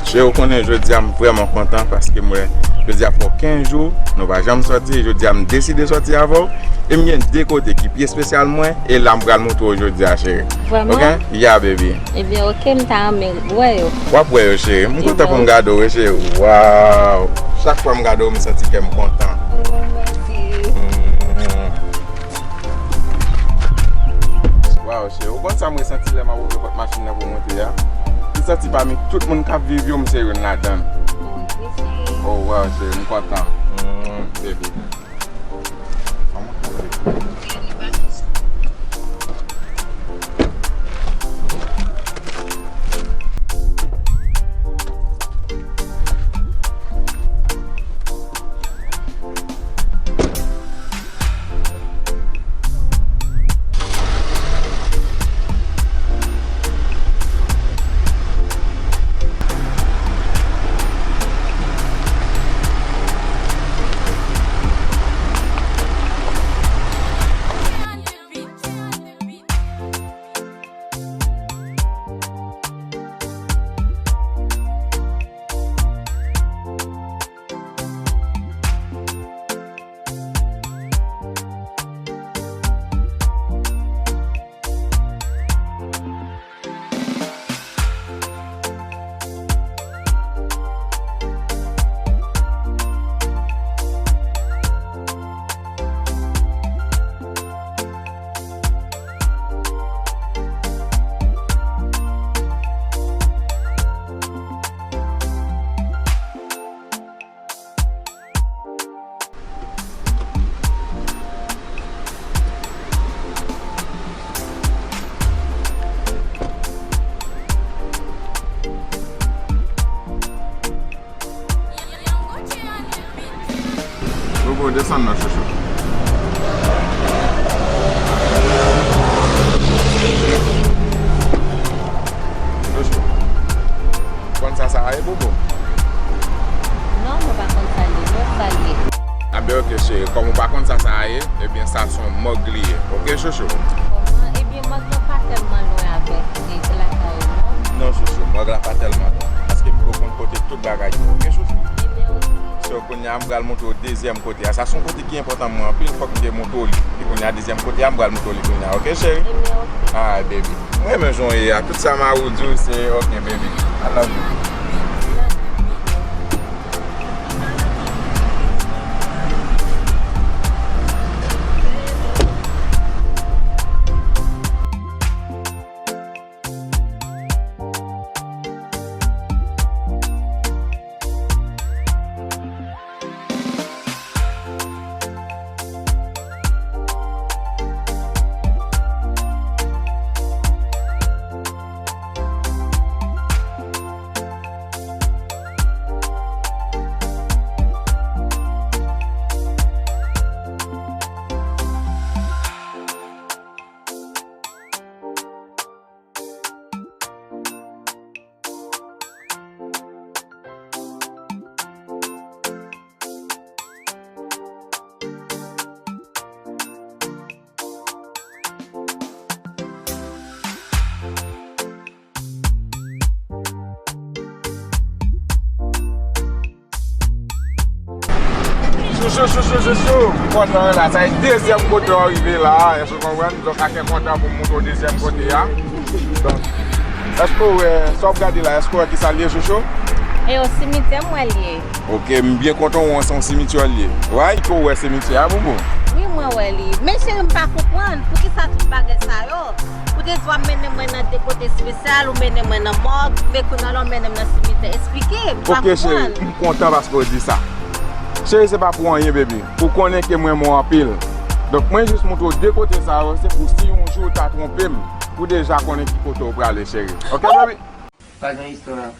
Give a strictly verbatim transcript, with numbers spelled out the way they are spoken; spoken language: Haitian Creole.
Cheri, ou konnen jodi a m vrèman kontan paske m wè jodi a fè kenz jou, nou pa janm sòti, jodi a m deside sòti avè w. E m gen de kote ki pi espesyal mwen, e la m pral montre w jodi a, cheri. Vrèman? Ok? Yeah, baby. Ebyen, ok, m ta renmen wè yo. W ap wè yo, cheri. M kontan pou m gade w, wi, cheri. Waw! Chak fwa m gade w, m santi kè m kontan. Oh, mèsi. Mm. Waw, cheri, ou konn sa m resanti lè m ap ouvri pòt machin nan pou monte a? M santi pami tout moun k ap viv yo, m se youn ladan l. Oh, mèsi. Oh, waw, cheri, m kontan. Mm, baby. Ann monte, baby. Bobo, desann nan, chouchou. Chouchou. Konn sa sa a ye, Bobo? Non, mwen pa konn sa l ye. Mwen sa l ye. A ben, ok, cheri. Kòm ou pa konn sa sa a ye, ebyen, sa se yon mòg li ye. Ok, chouchou? Kòman? Ebyen, mòg lan pa tèlman lwen avèk, e, lakay ou, non? Non, chouchou. Mòg la pa tèlman lwen. Paske m poko konn kote tout bagay yo. Ok, chouchou? Ebyen, ok. So, kounye a, m pral montre w dezyèm kote a. Sa se yon kote ki enpòtan mwen anpil. Fòk m te montre w li. E kounye a, dezyèm kote a, m pral montre w li kounye a. Ok, cheri? Ebyen, ok. Alright, baby. Mwen renmen jan w ye a. Tout sa Marou di w se ok, baby. I love you. Chouchou, chouchou, chouchou. M kontan la. Sa e dezyèm kote w rive la. Èske w konprann? Donk, ak kè kontan pou m montre w dezyèm kote a. Donk, èske w wè, sa w ap gade la, èske w wè ki sa l ye, chouchou? E yon simityè m wè l ye. Ok, m byen kontan w wè se yon simityè l ye. Why? Èske w wè simityè a, Bobo? Wi, mwen wè li. Men cheri, m pa konprann. Poukisa tout bagay sa yo? Ou te di w ap mennen mwen nan de kote espesyal, ou mennen mwen nan mòg, men kounye a la w mennen m nan simityè. Esplike m, m pa konprann. Ok, cheri, m kontan paske w di sa. Cheri, se pa pou anyen, baby. Ou konnen ke m renmen w anpil. Donk, mwen jis montre w de kote sa yo, se pou si yon jou ou ta twonpe m, ou deja konnen ki kote w prale, cheri. Ok, baby? Pa gen istwa.